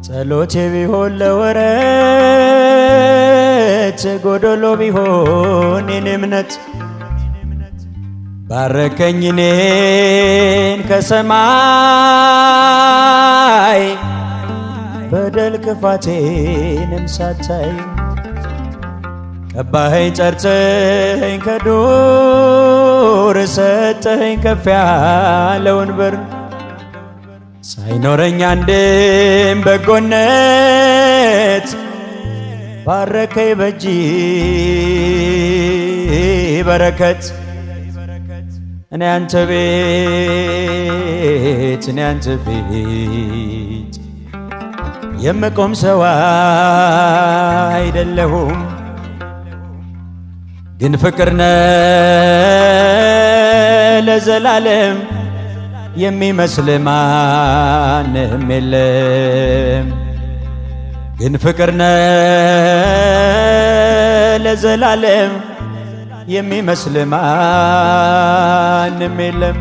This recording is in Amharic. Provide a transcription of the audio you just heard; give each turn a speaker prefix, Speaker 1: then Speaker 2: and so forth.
Speaker 1: ጸሎቴ ቢሆን ለወረት፣ ጎደሎ ቢሆን የኔ እምነት፣ ባረከኝ እኔን ከሰማይ፣ በደል ክፋቴንም ሳታይ። ቀባኸኝ ጠርተኸኝ ከዱር፣ ሰጠኸኝ ከፍ ያለ ወንበር። ሳይኖረኝ አንድም በጎነት ባረከኝ በእጅ በረከት። እኔ አንተ ቤት፣ እኔ አንተ ፊት የምቆም ሰው አይደለሁም፣ ግን ፍቅር ነህ ለዘላለም፣ የሚመስል ማንም የለም። ግን ፍቅር ነህ ለዘላለም፣ የሚመስል ማንም የለም።